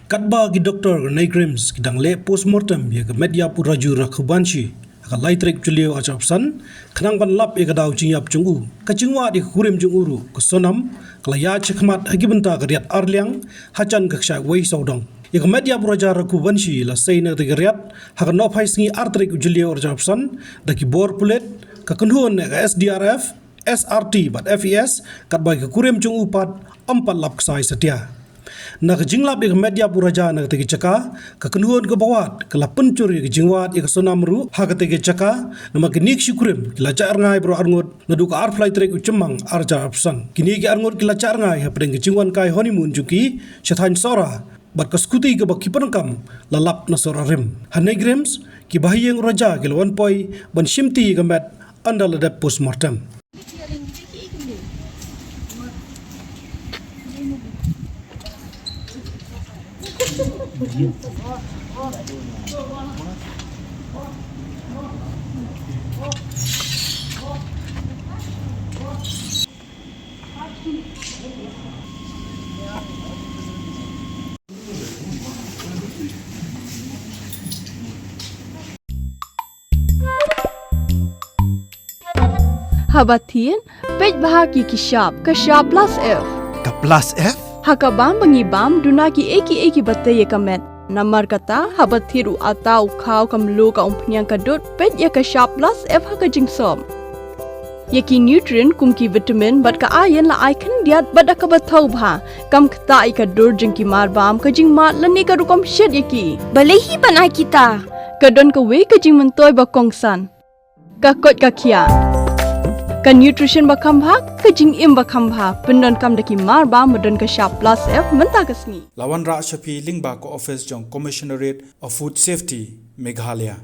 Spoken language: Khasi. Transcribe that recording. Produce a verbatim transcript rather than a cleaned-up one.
Katba ki doktor ka NEIGRIHMS ki dang leh postmortem ïa ka met ïap u Raju Raghuvanshi ha ka lai tarik Jylliew arhajar arphew san, khnang ban lap ïa ka daw jingïap jong u, ka jingwad ïa ka kurim jong u ruh ka Sonam ka la ïaid shakhmat ha ki bynta ka riat arliang hajan ka kshaid wei sawdong. Ïa ka met ïap u Raju Raghuvanshi la sei na katei ka riat ha ka nohphai sngi ar tarik u Jylliew arhajar arphew san da ki bor pulit, ka kynhun ka SDRF, SRT bad FES, katba ïa ka kurim jong u pat ym pat lap ksai satia. Na ka jinglap ïa ka met ïap u Raju na katei ka jaka, ka kynhun kaba wad ka la pynjur ïa ka jingwad ïa ka Sonam ruh ha katei ka jaka, namar kine ki shi kurim ki la jah rngai baroh arngut naduh ka arphew lai tarik u Jymmang arhajar arphew san. Kine ki arngut ki la jah rngai hapdeng ka jingwan kai honeymoon jong ki sha thaiñ Sohra, bad ka scooty kaba ki pyndonkam la lap na Sohra rim. Ha NEIGRIHMS, ki bahaïing u Raju ki la wan poi ban shimti ïa ka met ynda la dep postmortem. Haba thied, peit bha ïa ki shap, ka shap plus F. Ka plus F? Ha ka bam ba ngi bam, duna kiei kiei kiba tei ïa ka met. Namar kata, haba thied u atta, u khaw, ka mluh, ka umphniang, ka dud, peit ïa ka shap plus F ha ka jingsop. Ïa ki nutrient kum ki vitamin bad ka iron la ai khyndiat bad da kaba thaw bha. Kam ktah ïa ka dur jong ki marbam, ka jingmad lane ka rukom shet ïa ki. Balei hi ban ai kita? Ka don kawei ka jingmyntoi ba kongsan. Ka koit ka khiah. Ka nutrition ba kham bha, ka jingim ba kham bha. Pyndonkam da ki marbam ba don ka shap plus F mynta ka sngi. La wanrah sha phi lyngba ka office jong Commissionerate of Food Safety, Meghalaya.